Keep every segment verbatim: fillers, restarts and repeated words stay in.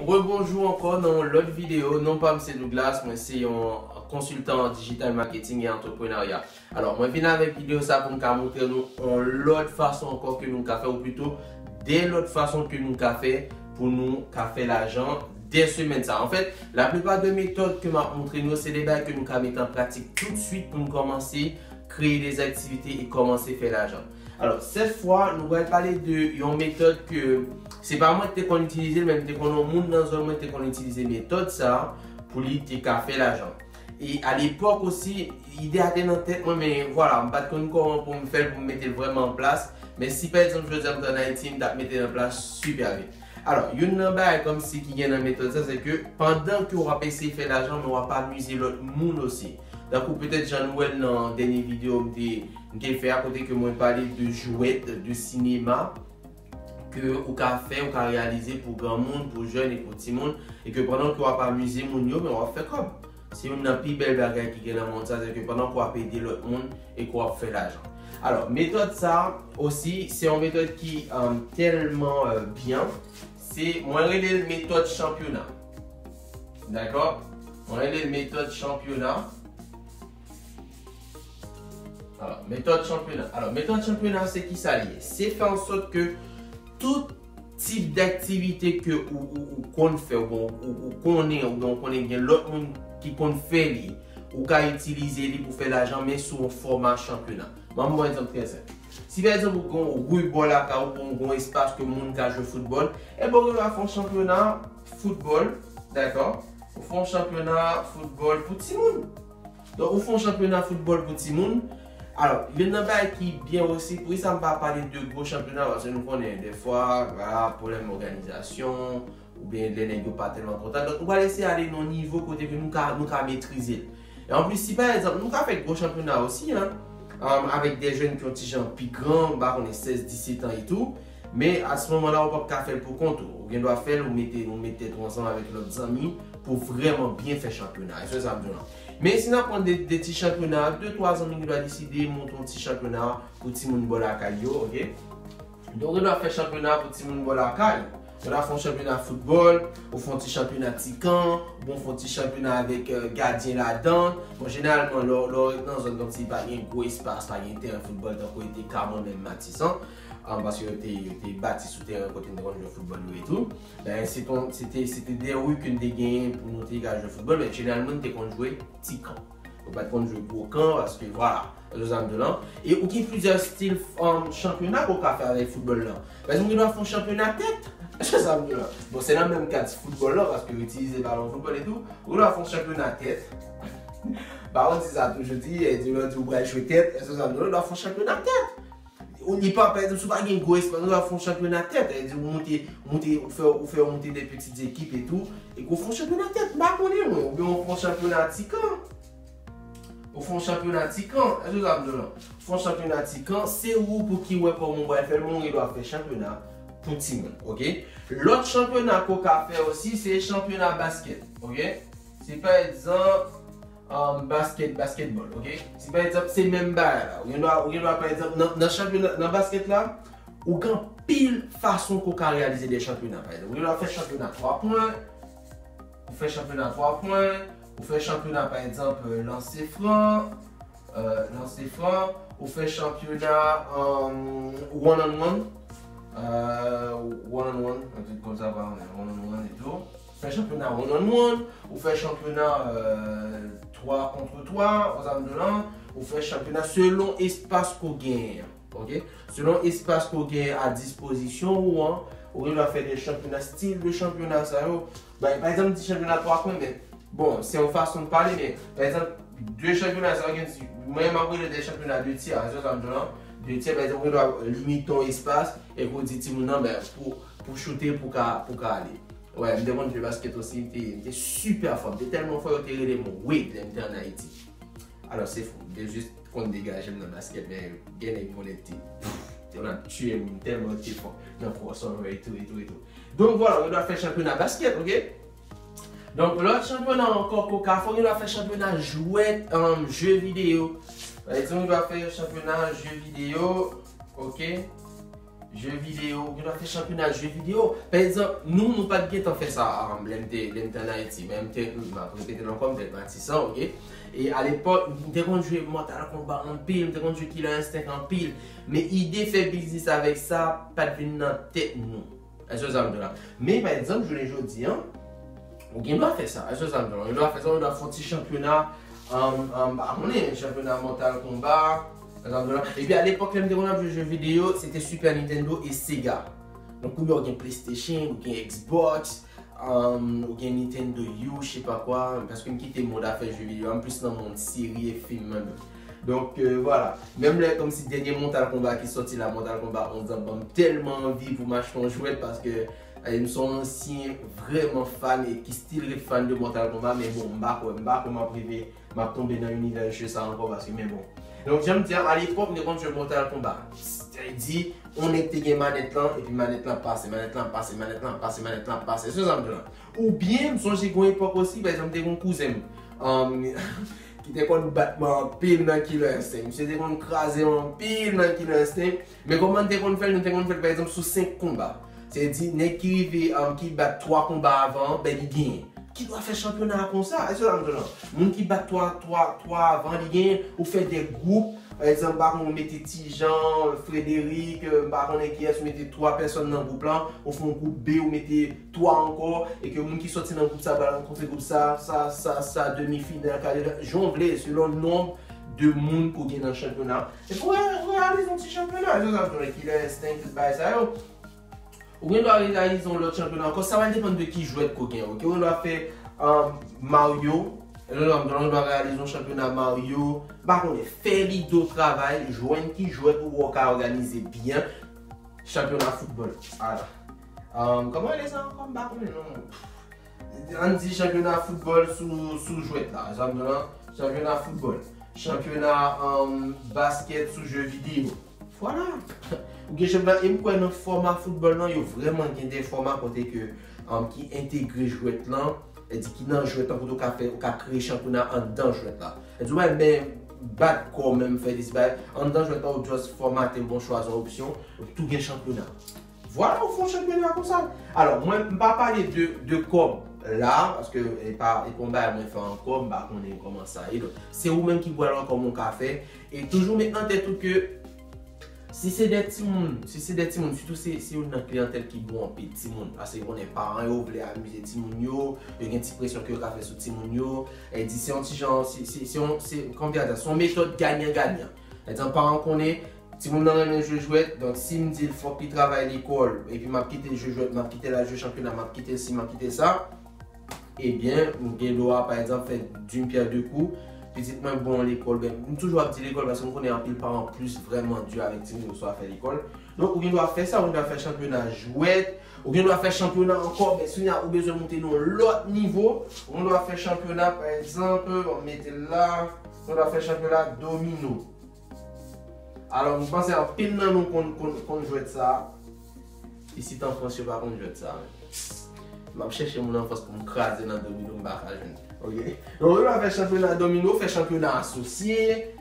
Rebonjou ankò nan yon lòt videyo. Non pa m se Douglas, mwen se yon konsiltan digital marketing e antreprenarya. Alò, mwen vin avèk videyo sa pou m ka montre nou yon lòt fason ankò ke nou ka fè, ou pito de lòt fason ke nou ka fè pou nou ka fè lajan dè semèn sa. Anfèt, laplipa de metòd ke m ap montre nou, se de bagay ke nou ka mete an pratik toutswit pou nou kòmanse kreye de aktivite e kòmanse fè lajan. Alò, sèt fwa, nou pral pale de yon metòd ke se pa mwen ki te konn itilize l, men m te konn yon moun nan zòn mwen te konn itilize metòd sa pou li te ka fè lajan. E alepòk osi, ide a te nan tèt mwen, men vwala, m pa t konn kòman pou m fè l, pou m mete l vrèman an plas. Men si pa egzanp jodi a m t ann Ayiti, m t ap mete l an plas sipè vit. Alò, youn nan bagay kòmsi ki gen nan metòd sa, se ke pandan ke w ap eseye fè lajan, men w ap amize lòt moun osi. Tankou petèt jan nou wè l nan dènye videyo m te, m te fè a, kote ke mwen pale de jwèt, de sinema, ke ou ka fè, ou ka reyalize pou granmoun, pou jèn e pou timoun, e ke pandan ke w ap amize moun yo, men w ap fè kòb. Se youn nan pi bèl bagay ki gen nan mond sa, se ke pandan ke w ap ede lòt moun e ke w ap fè lajan. Alò, metòd sa osi, se yon metòd ki um, tèlman uh, byen. Se, mwen rele l metòd chanpyona. Dakò? Mwen rele l metòd chanpyona. Alò, metòd chanpyona. Alò, metòd chanpyona, se ki sa li ye? Se fè an sòt ke tout tip daktivite ke ou, ou, ou konn fè, ou, ou, ou konnen, ou, ou konnen gen lòt moun ki konn fè li, ou ka itilize li pou fè lajan, men sou yon fòma chanpyona. Ban m yon egzanp trè senp. Si pa egzanp ou gen yon ribò lakay ou, ou gen yon espas ke moun ka jwe foutbòl, ebyen ou ka fè yon chanpyona foutbòl, dakò? Ou fè yon chanpyona foutbòl pou timoun. Donk, ou fè yon chanpyona foutbòl pou timoun. Alò, youn nan bagay ki byen osi, poukisa m pa pale de gwo chanpyona, paske nou konnen, dèfwa, vwala, pwoblèm òganizasyon, oubyen lè nèg yo pa tèlman kontan. Donk, nou pral eseye ale nan yon nivo kote ke nou ka, nou ka metrize l. E anplis, si pa egzanp, nou ka fè gwo chanpyona osi, an, um, avèk de jèn ki yon ti jan pi gran, m pa konnen, sèz, disèt an e tou. Men, a se moman la, ou p ap ka fè l pou kont ou. Ou gen dwa fè l, ou mete, ou mete tèt ou ansanm avèk lòt zanmi pou vrèman byen fè chanpyona. Èske sa m di w lan? Men si n ap pran de, de ti chanpyona, de, twa zanmi ki dwa deside monte yon ti chanpyona pou timoun bò lakay yo, oke? Donk, ou gen dwa fè chanpyona pou timoun bò lakay. Ou gen dwa fè yon chanpyona foutbòl, ou fè yon ti chanpyona ti kan, oubyen ou fè yon ti chanpyona avèk euh, gadyen ladan. Bon, jeneralman, lè, lè w ret nan zòn kòmsi pa gen gwo espas, pa gen teren foutbòl, tankou rete Kamò, menm Matisan, an, paske yo te, yo te bati sou teren kote n te konn jwe foutbòl yo e tou. Ben, se te, se te, se te de ri ke n te genyen pou nou te ka jwe foutbòl, men jeneralman, n te konn jwe ti kan. Ou pa t konn jwe gwo kan, paske, vwala, èske sa m di w lan? E ou gen plizyè stil um, chanpyona ke w ka fè avèk foutbòl lan. Pa egzanp, ou gen dwa fè yon chanpyona tèt. Èske sa m di w lan? Bon, se nan menm kad foutbòl lan, paske yo itilize balon foutbòl e tou. Ou gen dwa fè yon chanpyona tèt. Ba, ou di sa toujou di, e, di lè di ou pral jwe tèt, èske sa m di w lan? Ou gen dwa fè yon chanpyona tèt. Ou li pa, pa egzanp, si w pa gen gwo espas, ou ka fè yon chanpyona tèt, e di ou monte, monte, ou fè, ou fè monte de pitit ekip e tou, e ke w fè yon chanpyona tèt, m pa konnen mwen, oubyen ou fè yon chanpyona ti kan. Ou fè yon chanpyona ti kan, èske sa m di w lan? Ou fè yon chanpyona ti kan, se ou pou ki wè kòman ou pral fè l, men ou gen dwa fè chanpyona pou timoun, oke? Lòt chanpyona ke w ka fè osi, se chanpyona baskèt, oke? Se pa egzanp, um, baskèt, baskètbòl, oke? Si pa egzanp, se menm bagay la. Ou gen dwa, ou gen dwa, pa egzanp, nan, nan chanpyona, nan baskèt la, ou gen anpil fason ke w ka reyalize de chanpyona. Pa egzanp, ou gen dwa fè chanpyona twa pwen, ou fè chanpyona twa pwen, ou fè chanpyona, pa egzanp, euh, lanse fran, euh, lanse fran, ou fè chanpyona um, one on one, euh, one on one, yon trik konsa, pa one on one e tou. Fè chanpyona one on one, ou fè chanpyona euh, twa kont twa, ou sa m di w lan, ou fè chanpyona selon espas ke w genyen an, oke? Selon espas ke w genyen a dispozisyon ou an, ou gen dwa fè de chanpyona, stil de chanpyona sa yo. Bay, pa egzanp, m di chanpyona twa pwen, men, bon, se yon fason de pale, men, pa egzanp, de chanpyona sa yo gen, mwen, m ap rele de chanpyona de tyè, se sa m di w lan, de tyè, pa egzanp, ou gen dwa limite yon espas, e ke w di timoun nan, ben, pou, pou choute, pou ka, pou ka ale. Wè, m te konn jwe baskèt osi, m te, m te sipè fò. M te tèlman fò, yo te rele m Wade lè m te ann Ayiti. Alò, se fou, m te jis konn degaje m nan baskèt, men gen nèg mwen te, te nan tiye moun tèlman yo te fò nan crossover e tou, e tou, e tou. Donk, vwala, ou dwa fè chanpyona baskèt, oke? Donk, lòt chanpyona ankò ke w ka fè, ou dwa fè chanpyona jwèt, um, jeu vidéo. Pa egzanp, ou dwa fè chanpyona jeu vidéo, oke? Jeu vidéo, ou gen dwa fè chanpyona jeu vidéo. Pa egzanp, nou, nou pa t gentan fè sa, um, lè m te, lè m te ann Ayiti. Men m te, m ap repete l ankò, m te Matisan, oke? E alepòk, m te konn jwe Mortal Kombat anpil, m te konn jwe Killer Instinct anpil. Men ide fè biznis avèk sa pa t vin nan tèt nou. Èske w sa m di w la? Men, pa egzanp, jounen jodi a, ou gen dwa fè sa. Èske w sa m di w la? Ou gen dwa fè sa, ou gen dwa fè yon ti chanpyona, um, um, pa konnen, chanpyona Mortal Kombat, èske w sa m di w la? Epi alepòk, lè m te konn ap jwe jeu vidéo, se te Super Nintendo e Sega. Donk, kounye a, ou gen PlayStation, ou gen Xbox, um, ou gen Nintendo U, je sais pas quoi, paske m kite mond afè jeu vidéo, m plis nan mond seri e fim, mwen menm. Donk, euh, vwala. Menm lè, kòmsi dènye Mortal Kombat ki sòti la, Mortal Kombat onz la, ban m tèlman anvi pou m achte yon jwèt, paske, eh, m se yon ansyen vrèman fan e ki still ret fan de Mortal Kombat, men bon, m pa kwè, m pa kwè m ap rive, m ap tonbe nan inivè jeu sa ankò, paske, men bon. Donk, jan m di a, alepòk, m te konn jwe Mortal Kombat. Sa vle di, yon nèg te gen manèt lan, epi manèt lan ap pase, manèt lan ap pase, manèt lan ap pase, manèt lan ap pase. Se sa m di la. Oubyen, m sonje gen yon epòk osi, pa egzanp, m te gen yon kouzen m, um, ki te konn bat mwen anpil nan Killer Instinct. Misye te konn kraze mwen anpil nan Killer Instinct. Men kòman n te konn fè l? Nou te konn fè l, pa egzanp, sou senk konba. Se di, nèg ki rive, um, ki bat twa konba avan, ben, li genyen. Ki dwa fè chanpyona konsa? Èske w sa m di w la? Moun ki bat twa, twa, twa avan, li genyen, ou fè de gwoup, pa egzanp, m pa konnen, ou mete Tijan, Frederic, euh, m pa konnen kiyès, ou mete twa pèsòn nan gwoup lan, ou fè yon gwoup B, ou mete twa ankò, e ke moun ki sòti nan gwoup sa pral rankontre gwoup sa, sa, sa, sa, demi final, kare, jan w vle, selon nonb de moun ke w gen nan chanpyona. E pou re-, reyalize yon ti chanpyona, èske w sa m di w la, Killer Instinct, tout bagay sa yo. Ou gen dwa reyalize yon lòt chanpyona ankò, sa va depann de ki jwèt ke w gen, oke? Ou gen dwa fè, um, Mario, lè w gen dwa reyalize yon chanpyona Mario, m pa konnen, fè Lido travay, jwenn ki jwèt ou wè w ka òganize byen, chanpyona foutbòl. Ala. Um, kòman rele sa ankò? M pa konnen non. Ann di chanpyona foutbòl sou, sou jwèt la. Sa m di w la, chanpyona foutbòl. Chanpyona, um, baskèt sou jeu vidéo. Vwala. Ou gen chanpyona, e m kwè nan fòma foutbòl lan, yo vrèman gen de fòma kote ke, um, ki entegre jwèt lan, e di ki nan jwèt lan, kote w ka fè, ou ka kreye chanpyona anndan jwèt la. E di w pa renmen bat kò w menm, fè dis bay, anndan jwèt la, ou just fòmate, bon, chwazi yon opsyon, ou tou gen chanpyona. Vwala, ou fè yon chanpyona konsa. Alò, mwen, m pa pale de, de kòb la, paske e pa, e pa yon bagay mwen fè ankò, m pa konnen kòman sa ye. Donk, se ou menm ki pral wè kòman w ka fè. E toujou met nan tèt ou ke si se de timoun, si se de timoun, sitou se, se youn nan kliyantèl ki bon anpil, timoun. Paske konnen paran yo vle amize timoun yo, yo gen ti presyon ke yo ka fè sou timoun yo. E di se yon ti jan, se, se, se yon, se, kòman di sa, se yon metòd ganyan ganyan. Etandone paran konnen, timoun nan renmen jwe jwèt, donk si m di l fòk li travay lekòl, epi m ap kite l jwe jwèt, m ap kite l al jwe chanpyona, m ap kite l si, m ap kite l sa, ebyen, m gen dwa, pa egzanp, fè d'une pierre deux coups, pitit mwen bon lekòl, ben, m toujou ap di lekòl, paske m konnen anpil paran plis vrèman di avèk timoun yo sou afè lekòl. Donk, ou gen dwa fè sa, ou gen dwa fè chanpyona jwèt, ou gen dwa fè chanpyona ankò, men si w bezwen moute nan yon lòt nivo, ou gen dwa fè chanpyona, pa egzanp, ban m mete l la, ou gen dwa fè chanpyona domino. Alò, m panse anpil nan nou konn, konn, konn jwèt sa. Isit an Frans, yo pa konn jwèt sa, men. M ap chèche moun an Frans pou m kraze nan domino, m pa ka jwenn. Oke? Donk, ou dwe fè chanpyona domino, fè chanpyona asosye.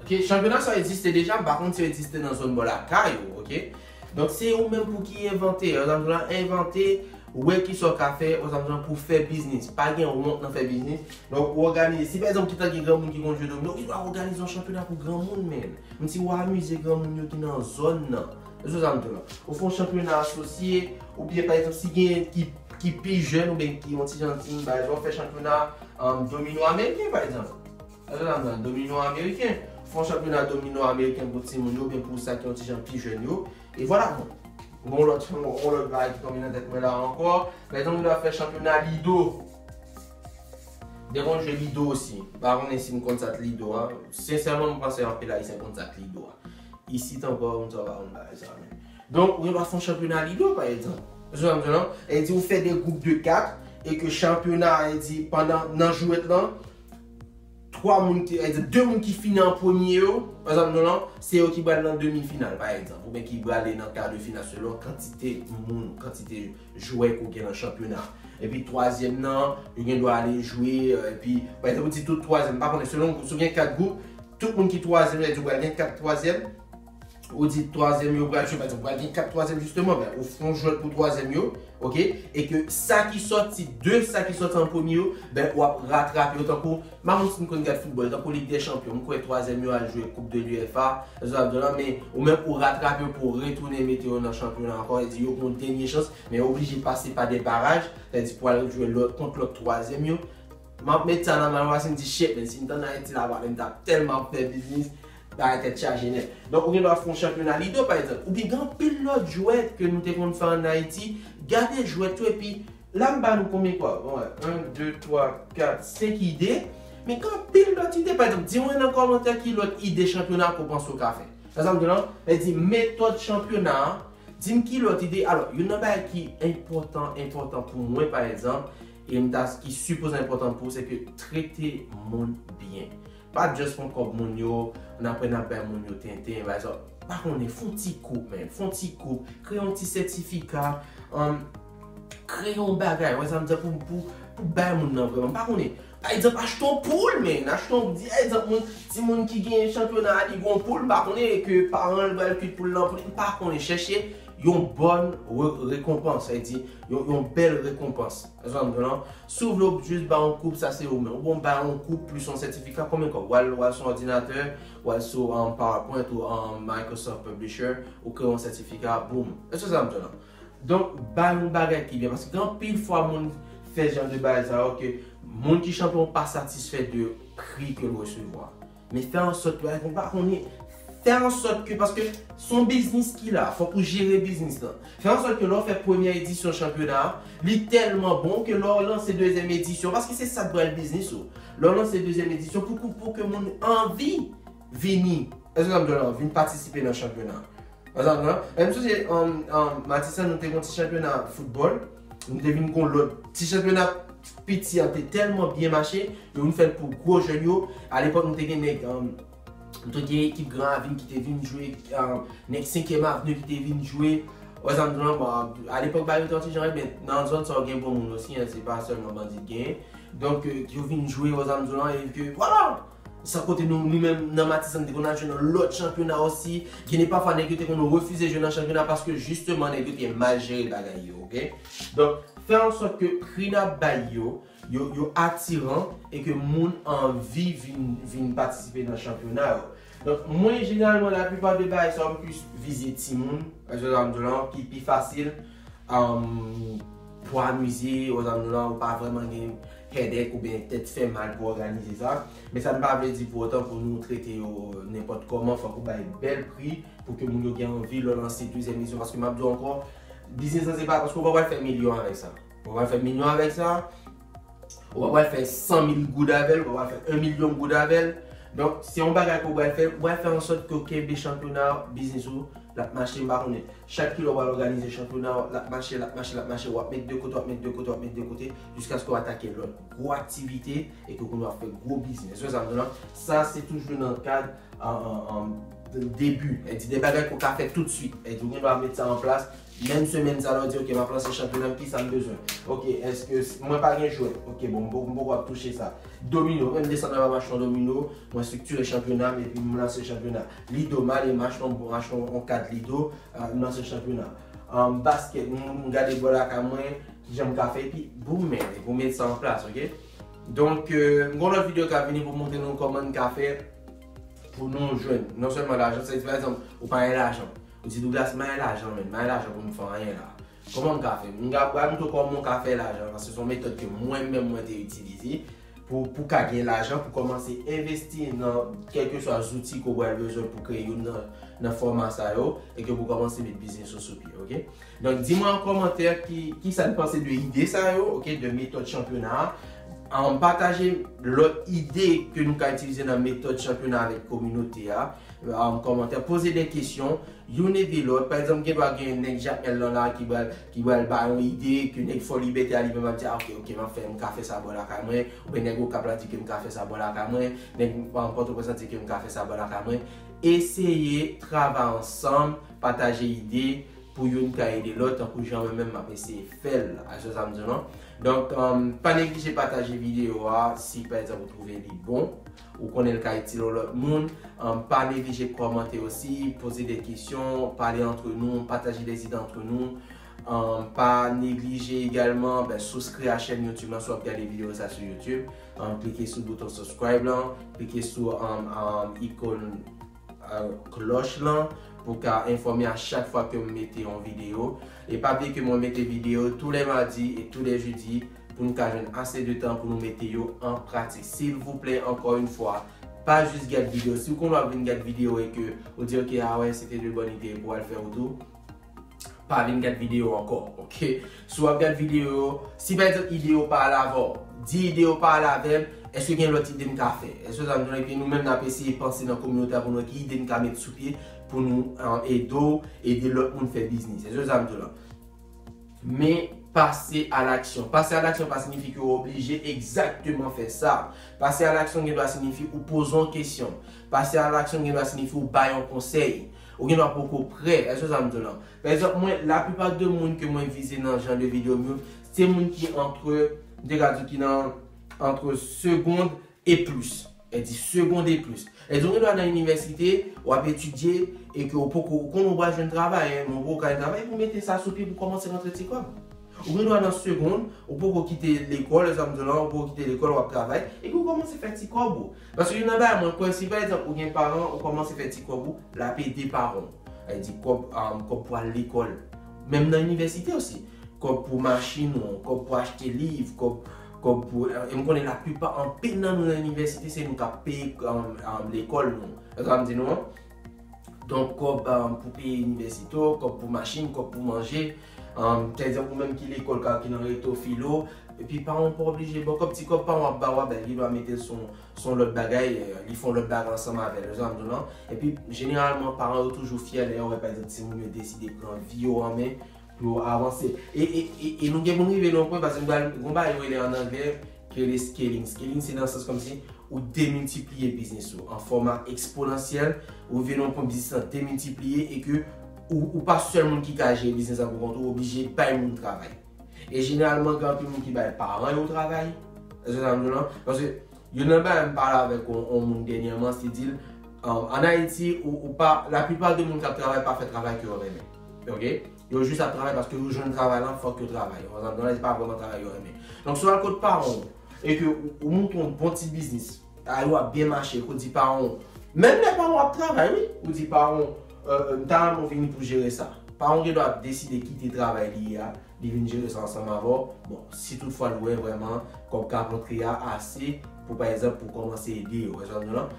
Oke? Chanpyona sa yo egziste deja, m pa konn si yo egziste nan zòn bò lakay ou, oke? Donk, se ou menm pou ki envante. Egzanp la, envante, wè kisa w ka fè, egzanp la, pou fè biznis. Pa gen wont nan fè biznis. Donk, ou òganize. Si pa egzanp, gentan gen granmoun ki konn jwe domino, ou dwe òganize yon chanpyona pou granmoun, men. Menm si w amize granmoun yo ki nan zòn nan. Èske w sa m di w la? Ou fè yon chanpyona asosye, oubyen, pa egzanp, si gen ki, ki pi jèn, oubyen ki yon ti jan timoun, pa egzanp, ou fè chanpyona, um, domino ameriken, pa egzanp. Èske w sa m di w la? Domino ameriken. Ou fè yon chanpyona domino ameriken pou timoun yo, oubyen pou sa ki yon ti jan pi jèn yo. E vwala, bon. Gon lòt, gon lòt bagay ki tonbe nan tèt mwen la ankò. Pa egzanp, nou dwe fè chanpyona lido. Gen yon jwe lido osi. M pa konnen si m konn sa k lido a. Sensèman, m panse anpil Ayisyen konn sa k lido a. Isit ankò, moun sa yo pa konn bagay sa, men. Donk, ou gen dwa fè yon chanpyona lido, pa egzanp. Èske w sa m di w la? E di ou fè de gwoup de kat, e ke chanpyona, e di pandan, nan jwèt lan, twa moun ki, e di de moun ki fini an premye yo, pa egzanp, non, non, se yo ki pral nan demi final, pa egzanp, oubyen ki prale nan ka de final, selon kantite moun, kantite jwè ke w gen nan chanpyona. Epi twazyèm nan, yo gen dwa ale jwe, euh, epi, pa egzanp, ou di tout twazyèm, m pa konnen, selon gwoup, si w gen kat gwoup, tout moun ki twazyèm, yo di w pral gen kat twazyèm, Ou di twazyèm yo pral jwe, pa egzanp, pral gen kat twazyèm jisteman, ben, ou fè yon jwèt pou twazyèm yo, oke? E ke sa ki sòti, de sa ki sòti an premye yo, ben, w ap ratrape yo tankou, m pa konn si n konn gad foutbòl, tankou Lig dè Chanpyon, m kwè twazyèm yo al jwe Koup de l'UEFA, sa m di w la, men ou menm ou ratrape yo pou w retounen mete yo nan chanpyona ankò, e di yo gen yon dènye chans, men yo oblije pase pa de baraj, sa di pou al jwe lòt, kont lòt twazyèm yo. M ap met sa nan mal, m di, shit, men si m t ann Ayiti la, m t ap tèlman ap fè biznis, bagay tèt chaje nèt. Donk, ou gen dwa fè yon chanpyona Lido, pa egzanp. Oubyen gen anpil lòt jwèt ke nou te konn fè ann Ayiti. Gade jwèt yo, epi la, m ba nou konbyen kwa? Bon, wè, yon, de, twa, kat, senk ide. Men gen anpil lòt ide. Pa egzanp, di mwen nan kòmantè ki lòt ide chanpyona ke w panse w ka fè. Sa sa m di w la, e di metòd chanpyona a, di m ki lòt ide. Alò, youn nan bagay ki enpòtan, enpòtan pou mwen, pa egzanp, e m ta, ki sipoze enpòtan pou ou, se ke trete moun byen. Pa just pran kòb moun yo, n apre n ap bay moun yo tenten, pa egzanp, pa konnen, fè yon ti koup, men, fè yon ti koup, kreye yon ti sètifika, um, kreye yon bagay, wè sa m di, pou, pou, pou bay moun nan vrèman, pa konnen. Pa egzanp, achte yon poul, men, achte yon, di egzanp, moun, timoun ki gen chanpyona a, li gen yon poul, m pa konnen, ke paran l pral kwit poul lan pou li, m pa konnen, chèche yon bòn re-, rekonpans, sa vle di, yon, yon bèl rekonpans. Èske w konprann? Si w vle w jis bay yon koup, sa se ou menm. Ou bon bay yon koup plis yon sètifika, konbyen kòb? W al, w al sou òdinatè, w al sou, um, PowerPoint ou, um, Microsoft Publisher, ou kreye yon sètifika, boum. Èske w konprann sa m di w la? Donk, bay yon bagay ki byen, paske gen anpil fwa moun fè jan de bagay sa yo, ke moun ki chanpyon pa satisfè de pri ke l resevwa. Men fè an sòt ke, pa konnen, fè an sòt ke, paske se yon biznis ki la, fòk ou jere biznis lan. Fè an sòt ke lè w fè premyè edisyon chanpyona a, li tèlman bon ke lè w lanse dezyèm edisyon, paske se sa k pral biznis ou. Lè w lanse dezyèm edisyon, pou, pou, pou ke moun anvi vini, èske w konprann, vin patisipe nan chanpyona a. Pa egzanp, non? E m sonje, um, um, Matisan, nou te gen yon ti chanpyona foutbòl. Nou te vin gen yon lòt ti chanpyona piti an te tèlman byen mache, yo vin fè l pou gwo jèn yo. Alepòk, nou te gen nèg, um, nou te gen ekip Gran Ravin ki te vin jwe, um, nèg Senkyèm Avni ki te vin jwe. Wè sa m di w la, bon, alepòk, bagay yo te yon ti jan, men nan zòn sa yo gen bon moun osi, en, se pa sèlman bandi k genyen. Donk, euh, yo vin jwe, wè sa m di w la, e ke, vwala! San konte nou, nou menm nan Matisan, nou te konn al jwe nan lòt chanpyona osi. Gen de pafwa nèg yo te konn refize jwe nan chanpyona paske jisteman nèg yo te mal jere bagay yo, oke? Donk, fè an sòt ke pri n ap bay yo, yo, yo atiran e ke moun anvi vin, vin patisipe nan chanpyona yo. Donk, mwen, jeneralman, laplipa de bagay sa yo, m plis vize timoun, èske sa m di w la, ki pi fasil, um, pou amize, wè sa m di w la, ou pa vrèman gen headache oubyen tèt fè mal pou òganize sa. Men sa n pa vle di pou otan pou nou trete yo nenpòt kòman, fòk ou bay bèl pri pou ke moun yo gen anvi lè w lanse dezyèm edisyon. Paske m ap di w ankò, biznis lan se pa, paske ou pa pral fè milyon avèk sa. Ou pa pral fè milyon avèk sa, ou pa pral fè san mil goud avè l, ou pa pral fè yon milyon goud avè l. Donk, se yon bagay ke ou pral fè, ou pral fè an sòt ke w kenbe chanpyona biznis ou, l ap mache, m pa konnen. Chak kilè w pral òganize chanpyona, l ap mache, l ap mache, l ap mache, w ap met de kote, w ap met de kote, w ap met de kote, jiskaske w atake lòt gwo aktivite e ke kounye a w ap fè gwo biznis. Èske sa m di w la? Sa se toujou nan kad, an, an, an, debi. E di de bagay ke w ka fè toutswit. E di w gen dwa met sa an plas, menm semèn sa la, w di, "Oke, m ap lanse chanpyona, kisa m bezwen? Oke, èske s-, mwen pa gen jwèt? Oke, bon, m poko, m poko ap touche sa." Domino, menm desann nan m ap achte yon domino, mwen estriktire chanpyona m epi m lanse chanpyona. Lido, m ale m achte yon, m achte yon, yon kad Lido, ah, m lanse chanpyona. Ah, baskèt, m, m gade bò lakay mwen, kijan m ka fè, epi boum, men, epi w met sa an plas, oke? Donk, euh, m gen yon lòt videyo k ap vini pou montre nou kòman n ka fè pou nou jwenn non sèlman lajan, sa vle di, pa egzanp, ou pa gen lajan. Ou di, "Douglas, m pa gen lajan, men, m pa gen lajan pou m fè anyen la. Kòman m ka fè?" M ka, m ka montre w kòman w ka fè lajan, paske se yon metòd ke mwen menm mwen te itilize pou, pou ka gen lajan, pou kòmanse envesti nan kèlkeswa zouti ke w pral bezwen pou kreye youn nan, nan fòma sa yo, e ke pou kòmanse met biznis ou sou pye, oke? Donk, di mwen an kòmantè ki, kisa n panse de ide sa yo, oke, de metòd chanpyona a. An pataje lòt ide ke nou ka itilize nan metòd chanpyona avèk kominote a. An kòmantè, poze de kesyon, youn ede lòt. Pa egzanp, gen dwa gen nèg Jakmèl lan la ki pral, ki pral bay yon ide, ke nèg Fò Libète a li menm ap di, "Ah, oke, oke, m ap fè, m ka fè sa bò lakay mwen." Oubyen nèg Okap la di ke m ka fè sa bò lakay mwen. Nèg, um, Pòtoprens la di ke m ka fè sa bò lakay mwen. Eseye travay ansanm, pataje ide, pou youn ka ede lòt, tankou jan mwen menm m ap eseye fè l la. Èske sa m di w lan? Donk, um, pa neglije pataje videyo a si pa egzanp ou twouve li bon, ou konnen l ka itil yon lòt moun. Um, pa neglije kòmante osi, poze de kesyon, pale antre nou, pataje de ide antre nou. Um, pa neglije egalman, ben, souskri a chèn YouTube lan si w ap gade videyo sa sou YouTube. Um, klike sou bouton subscribe lan, klike sou um, um, ikòn uh, klòch lan pou w ka enfòme a chak fwa ke m mete yon videyo. E pa bliye ke mwen mete videyo tou lè madi e tou lè jedi pou nou ka jwenn ase de tan pou nou mete yo an pratik. Silvouplè, ankò yon fwa, pa jis gad videyo. Si w konn w ap vin gad videyo e ke ou di, "Ok, a wè, se te de bòn ide pou w al fè ou tou," pa vin gad videyo ankò, ok? Si w ap gad videyo, si pa egzanp ide yo pa al avè w, di ide yo pa al avè m, èske gen lòt ide m ka fè? Èske sa m di w lan? Epi nou menm n ap eseye panse nan kominote a pou nou wè ki ide n ka met sou pye pou nou um, ede w, ede lòt moun fè biznis. Èske sa m di w lan? Men pase a laksyon. Pase a laksyon pa siyifi ke w oblije egzakteman fè sa. Pase a laksyon gen dwa siyifi ou poze yon kesyon. Pase a laksyon gen dwa siyifi ou bay yon konsèy. Ou gen dwa poko prè. Èske sa m di w lan? Pa egzanp, mwen, laplipa de moun ke mwen vize nan jan de videyo m yo, se moun ki antre, m te ka di ki nan antre segond e plis. E di segond e plis. E di ou gen dwa nan inivèsite, w ap etidye, e ke ou poko, ou konnen ou pral jwenn travay, en, men ou poko ka jwenn travay, pou mete sa sou pye, pou kòmanse rantre ti kòb. Ou gen dwa nan segond, ou poko kite lekòl, sa m di w lan, ou poko kite lekòl, w ap travay, epi ou kòmanse fè ti kòb ou. Paske youn nan bagay mwen kwè, si pa egzanp ou gen paran, ou kòmanse fè ti kòb ou, l ap ede paran w. Sa vle di kòb, um, kòb pou al lekòl. Menm nan inivèsite osi. Kòb pou machin ou, kòb pou achte liv, kòb, kòb pou, e m konnen laplipa anpil nan nou nan inivèsite, se nou k ap peye um, um, lekòl nou. Sa m di nou an? Donk, kòb um, pou peye inivèsite w, kòb pou machin, kòb pou manje. Um, pa egzanp, ou menm ki lekòl, ka ki nan reto filo, epi paran w pa oblije ba w kòb, ti kòb paran w ap ba w a, ben, li dwa mete l sou, sou yon lòt bagay, euh, li fè yon lòt bagay ansanm avè l, ou sa m di w lan. Epi, jeneralman, paran yo toujou fyè lè yo wè, pa egzanp, timoun yo deside pran vi yo an men pou yo avanse. E, e, e, e nou gen pou n rive nan yon pwen, paske nou pral, gon bagay yo rele an anglè, ki rele scaling. Scaling, se nan sans kòmsi ou demiltipliye biznis ou an fòma eksponansyèl, ou rive nan yon pwen biznis lan demiltipliye e ke ou, ou pa sèl moun ki ka jere biznis lan pou kont ou, ou oblije bay moun travay. E jeneralman, gen anpil moun ki bay paran yo travay. Èske sa m di w lan? Paske youn nan bagay m pale avèk yon, yon moun dènyèman, se di l, um, ann Ayiti, ou, ou pa, laplipa de moun k ap travay pa fè travay ke yo renmen. Ok? Yo jis ap travay paske yo jwenn travay lan, fòk yo travay. Ou konprann? Donk, se pa vrèman travay yo renmen. Donk, si w al kot paran w, e ke ou, ou monte yon bon ti biznis, a yo ap byen mache, ke w di paran w, menm lè paran w ap travay, wi, ou di paran w, euh, m ta renmen w vini pou jere sa. Paran w gen dwa ap deside kite travay li ye a, li vin jere sa ansanm avè w. Bon, si toutfwa l wè vrèman kòb k ap rantre a ase pou, pa egzanp, pou kòmanse ede yo. Ou konprann lan?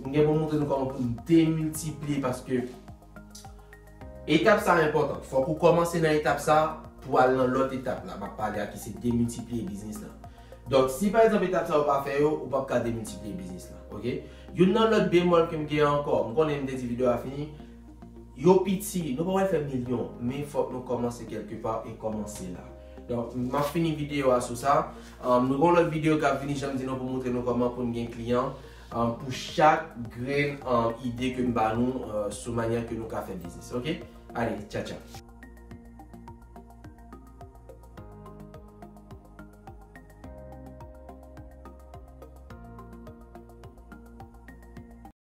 M gen pou m montre nou kòman pou n demiltipliye, paske etap sa enpòtan. Fòk ou kòmanse nan etap sa pou al nan lòt etap la m ap pale a, ki se demiltipliye biznis lan. Donk, si pa egzanp etap sa yo pa fè yo, ou p ap ka demiltipliye biznis lan. Ok? Youn nan lòt bemòl ke m gen ankò, m konnen m te di videyo a fini, yo piti, nou pa pral fè milyon, men fòk nou kòmanse kèlke pa e kòmanse la. Donk, m ap fini videyo a sou sa. Um, nou gen yon lòt videyo k ap vini, jan m di nou, pou montre nou kòman pou n gen kliyan, um, pou chak grenn, um, ide ke m ba nou, uh, sou manyè ke nou ka fè biznis. Ok? Ale, tcha tcha.